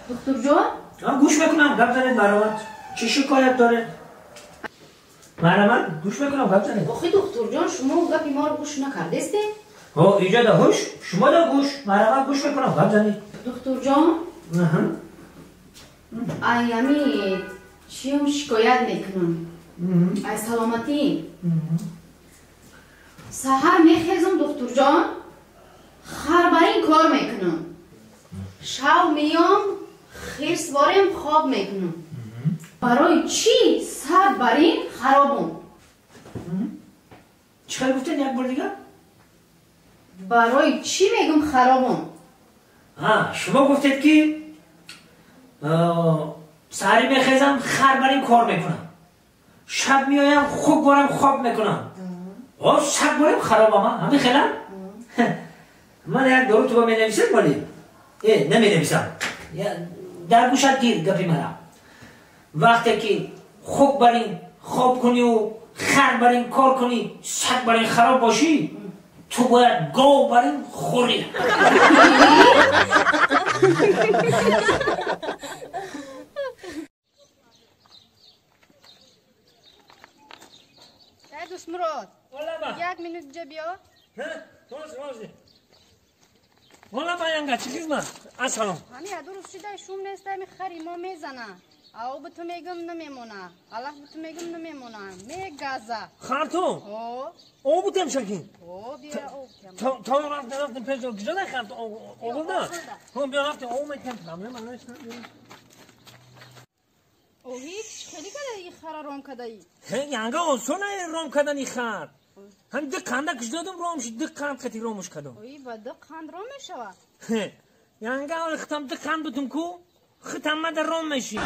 Духтур ҷон? Гӯш мекунам, гап занед марҳамат. Чӣ шикоят доред? Марҳамат, гӯш мекунам, гап занед. Охи духтур ҷон, шумо гапи моро гӯш накардестед? Ҳо, иҷа да ҳуш, шумо да гӯш. Марҳамат, гӯш мекунам, гап занед. Духтур ҷон? Ай ами чиём шикоят мекунам. Ай саломатӣ. Саҳар мехезам духтур ҷон, хар бар ин кор мекунам. Шав меём, хирс борем хоб мекунам. Барои чӣ сар бар ин харобум? Чӣ хел гуфтед як бор дигар? Барои чӣ мегум харобум? Шумо гуфтед ки саҳари мехезам, хар бар ин кор мекунам. Шаб меоям, хук борам хоб мекунам. Саг борем харобам, ҳамин хелам? Ман як дору туба менависам вале наменависам. Дар гӯшат гир гапи мара. Вақте ки хук бар ин хоб кунию хар бар ин кор кунӣ, саг бар ин хароб бошӣ, ту бояд гов бар ин хӯрӣ. Дӯстмурод, як минут ҷа биё. Валла янга, чӣ хизмат? Ассалом. Ҳами аду рӯз шидай шум нест, ами хари мо мезана. Ав бу ту мегум намемона, алаф бу ту мегум намемона, мегаза. Харту? О. Об бутем шакин? О, биё об тем. То рафтем, рафтем пеш, куҷо дай харту? Оғилда? Ҳо, биё рафтем, об метем, проблема нест. Оҳи, чӣ хеле кадаи хара ром кадаи? Ҳе, янга осон ром кадани хар. Ҳам ду қанда киш додум ром шид, ду қанд қати ромуш кадом. Ои, ба ду қанд ром мешавад? Ҳе, янга оли хитам ду қанд бутум ку, хитам мада ром мешид.